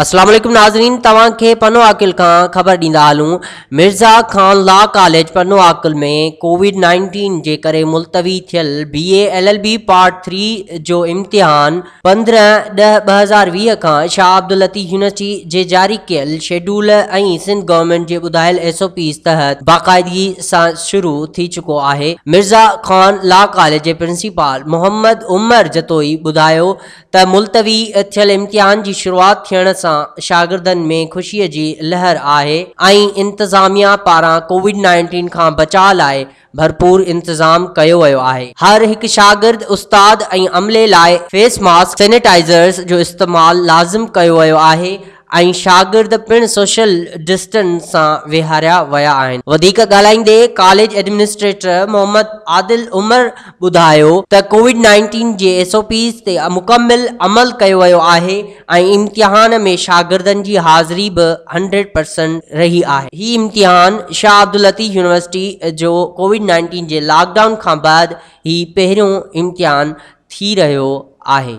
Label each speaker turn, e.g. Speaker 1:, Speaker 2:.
Speaker 1: السلام عليڪم ناظرين توهان کي پنو عاقل کان خبر ڏيندا هلون Mirza Khan law college Pano Aqil ۾ COVID 19 جي ڪري ملتوي ٿيل B A L L B part 3 جو امتحان 15 10 2020 کان شاهه عبداللطيف يونيورسٽي جي جاري ڪيل شيڊول ۽ سنڌ گورنمينٽ جي ٻڌايل ايس او پيز تحت باقاعدگي سان شروع ٿي چڪو آهي. مرزا خان لا ڪاليج جي پرنسپال محمد عمر جتوئي ٻڌايو ته ملتوي ٿيل امتحان جي شروعات ٿيڻ سان شاگردن ۾ خوشي جي لهر آهي ۽ انتظاميا پاران ڪووڊ 19 کان بچاء لاء ڀرپور انتظام ڪيو ويو آهي. هر هڪ شاگرد، استاد ۽ عملي لاء فيس ماسڪ، سينيٽائزرز جو استعمال لازم ڪيو ويو آهي ۽ شاگرد پڻ سوشل ڊسٽنس سان ويهاريا ويا آهن. وڌيڪ ڳالهائيندي ڪاليج ايڊمنسٽريٽر محمد عادل عمر ٻڌايو ته ڪووڊ 19 جي ايس او پيز تي مڪمل عمل ڪيو ويو آهي ۽ امتحان ۾ شاگردن جي حاضري به هنڊريڊ پرسنٽ رهي آهي. هي امتحان شاهه عبداللطيف يونيورسٽي جو ڪووڊ 19 جي لاڪ ڊائون کان بعد هي پهريون امتحان ٿي رهيو آهي.